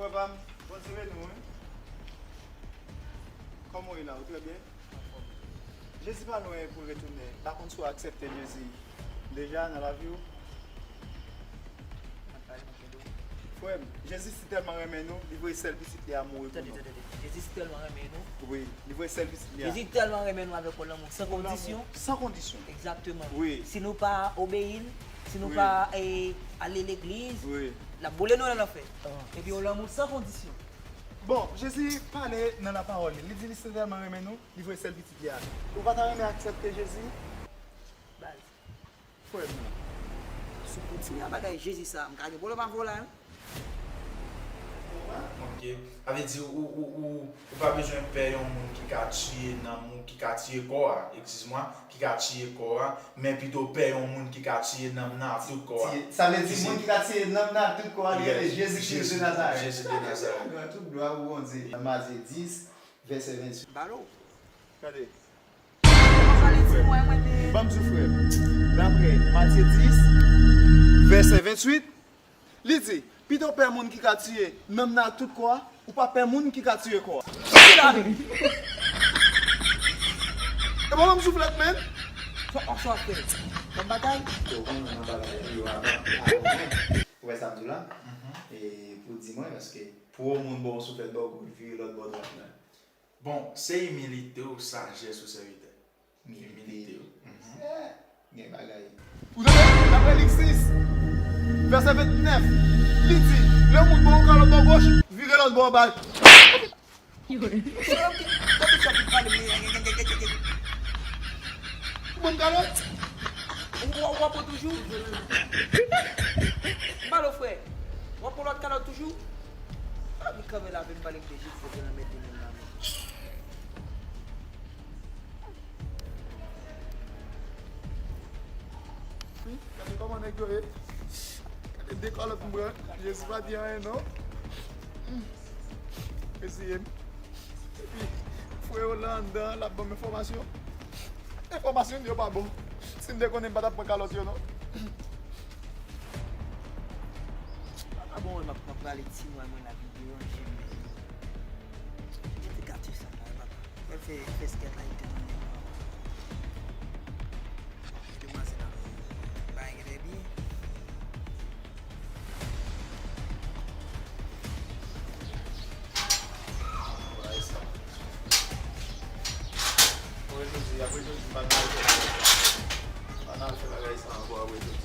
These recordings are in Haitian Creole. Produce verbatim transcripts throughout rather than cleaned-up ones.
Frè pa m, Bondye beni w, wi. Kòman w ye la? Ou trè byen? Anfòm. Jezi pa lwen pou l retounen. M pa konn si w aksepte Jezi deja nan lavi w. Frè m, Jezi si tèlman renmen nou, li voye sèl pitit li a mouri pou nou. Tande, tande, tande. Jezi si tèlman renmen nou. Wi, li voye sèl pitit li a. Jezi tèlman renmen nou avèk yon lanmou san kondisyon. San kondisyon. Egzakteman. Wi. Si nou pa obeyi l, si nou pa, eh, ale legliz, l ap boule nou nan lanfè. Epi yon lanmou san kondisyon. Bon, Jezi pale nan lapawòl li. Li di li si tèlman renmen nou, li voye sèl pitit li a. Ou pa ta renmen aksepte Jezi? Baz. Frè m nan. Si w kontinye a bagay Jezi sa, m ka gen pwoblèm avè w la, wi. Ok. Sa vle di ou, ou, ou, ou pa bezwen pè yon moun ki ka tiye nanm ou, ki ka tiye kò a, eskiz mwa, ki ka tiye kò a, men pito pè yon moun ki ka tiye nanm nan ak tout kò a. Sa vle di moun ki ka tiye nanm nan ak tout kò a, li rele Jezi Kris de Nazarèt. Jezi de Nazarèt. Tout glwa pou Bondye. Matye dis, vèsè venntuit. Balo. Gade. Ban m di w, frè m, daprè Matye dis, vèsè venntuit, li di, pito w pè moun ki ka tiye nanm nan ak tout kò a, ou pa pè moun ki ka tiye kò a. Ki la vini? E bon, ban m souflèt, menn. Sa w ap fè? Ban m batay? Ou konnen nan batay, yo avan, avan. Ou wè sa m di w la? E pou di mwen, paske pou yon moun ba w souflèt, ba w kout, vire lòt bò dwat la. Bon, se imilite w, sajès ou, sèvitè. Imilite w. Gen bagay. Ou tande? Daprè Lik sis, vèsè vennèf, li di, lè yon moun ba w kalòt bò goch, vire lòt bò ba l. Yo. Kote sa ki pale m? Ou ban m kalòt? Ou, ou, ou ap pran toujou? Balo, frè. W ap pran lòt kalòt toujou? Ah, vin kanpe la, vin pale m de Jezi, se nan mete moun nan men. Gade kòman nèg yo ye. Gade de kalòt m pran. Jezi pa di anyen non. Mesye m. Epi, frè yo la anndan, l ap ban m enfòmasyon. Enfòmasyon yo pa bon. Si m te konnen, m pa t ap pran kalòt yo non. Pa bon, m ap, m ap prale ti mwen, mwen la vin deranje m. Mete gate sa la, papa. Mwen fè, fè skèt la, li te nan men mwen. Demwazèl la. Bagay genlè byen. Apre jodi, apre jodi, m pa nan al fè bagay sa. M pa nan al fè bagay sa ankò apre jodi.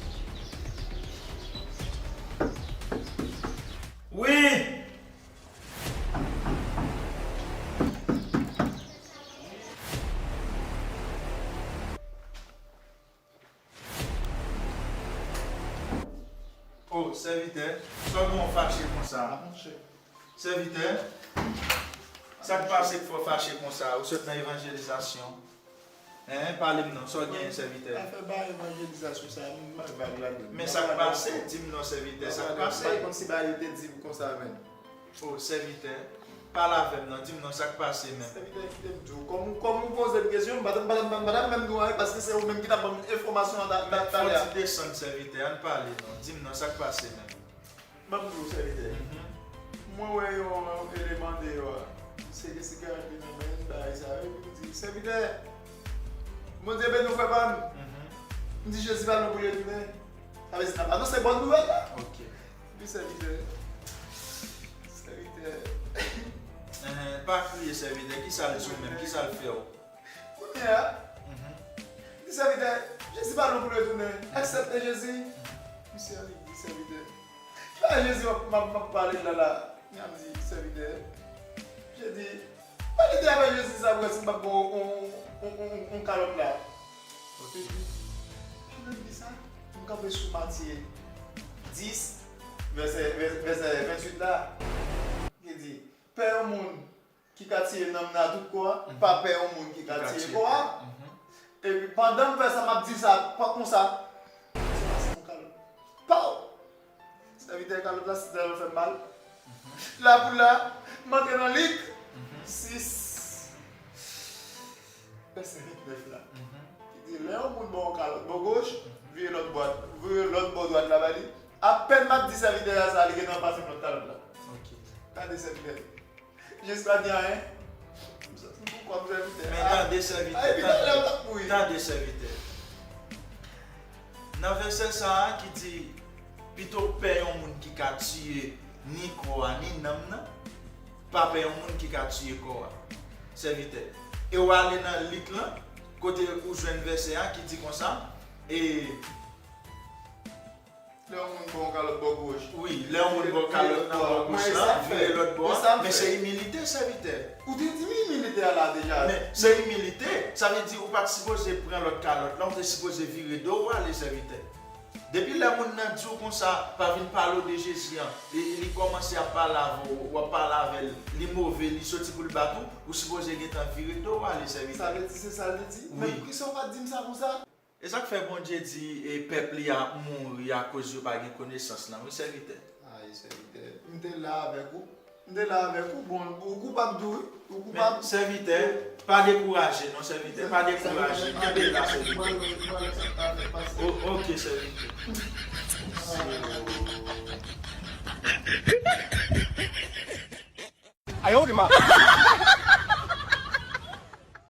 Wi! O, sèvitè, sa w gen w fache konsa? Sèvitè, sa k pase k fè w fache konsa? Ou sot nan evanjelizasyon? Hein, pale m non, sa w genyen, sèvitè? Afè ba evanjelizasyon sa, m bay vag ladan. Men sa k pase, di m non, sèvitè, sa k pase? M pa konn si bagay yo te di m konsa menm. O, sèvitè, pale avè m non, di m non sa k pase menm. Sèvitè, kite m di w. Kòm, kòm ou poze m kesyon, m pa t, m pa t, m pa t ap menm di w anyen, paske se ou menm ki t ap ban m enfòmasyon an ta, ta, talè a. Fò w ti desann, sèvitè, ann pale non, di m non sa k pase menm. Ban m di w, sèvitè. Mwen wè yon eleman deyò a, se de sigarèt li nan men l, bagay sa yo, epi m di, sèvitè, Bondye beni w, frè pa m. M di, Jezi pa lwen pou l retounen. Sa vle di n ap anonse bòn nouvèl la. Ok. Epi sèvitè, sèvitè. Enhen, pa kriye, sèvitè. Kisa l di w menm? Kisa l fè w? Kounye a, li di sèvitè, Jezi pa lwen pou l retounen. Aksepte Jezi. Misye annik di sèvitè, pa Jezi m ap, m ap, m ap pale la la. Kounye a m di sèvitè, Jezi, pale de afè Jezi sa pou wè si m p ap ba w on, on, on, on kalòt la. Ok. Pandan m di sa, m kanpe sou Matye dis, vèsè, vè-, vèsè venntuit la. Li di, pè yon moun ki ka tiye nanm nan a tout kò a, pa pè yon moun ki ka tiye kò a. Epi pandan m fè sa, m ap di sa, pa konsa, se pase yon kalòt. Paw! Sèvitè, kalòt la, sèvitè, fè m mal. La pou la, m antre nan Lik sis, vèsè vennèf la. Ki di, lè yon moun ba w yon kalòt bò goch, vire lòt bò, vire lòt bò dwat la ba li. Apèn m ap di sèvitè a sa, li gentan pase m lòt kalòt la. Ok. Tande sèvitè. Jis pa di anyen. M sòti pou kòb sèvitè. Men tande sèvitè. Ay, epi talè w t ap mouri. Tande sèvitè. Nan vèsè sa a ki di, pito pè yon moun ki ka tiye ni kò a, ni nanm nan, pa pè yon moun ki ka tiye kò a. Sèvitè. E w ale nan Lik lan, kote ou jwenn vèsè a ki di konsa, e. Lè yon moun ba w kalòt bò goch. Wi, lè yon moun ba w kalòt nan bò goch lan, vire lòt bò a. Men se imilite, sèvitè. Ou te di m imilite a la deja. Men se imilite, sa vle di ou pa t sipoze pran lòt kalòt lan, ou te sipoze vire do w ale, sèvitè. Depi lè moun nan di w konsa, pa vin pale w de Jezi an, li, li kòmanse ap pale avè w, w ap pale avè l, li move, li soti pou l bat ou, ou sipoze gentan vire do w ale, sèvitè. Sa vle di se sa l te di? Men poukisa w pa t di m sa konsa? E sa k fè Bondye di e pèp li a mouri akoz yo pa gen konesans lan, wi, sèvitè. Ay, sèvitè, m te la avèk ou. M te la avèk ou, bon, ou koupab tou, wi. Ou koupab. Men, sèvitè, pa dekouraje, non, sèvitè, pa dekouraje. Kenbe la, sèvitè. O, oke, sèvitè. Ayo, de ma.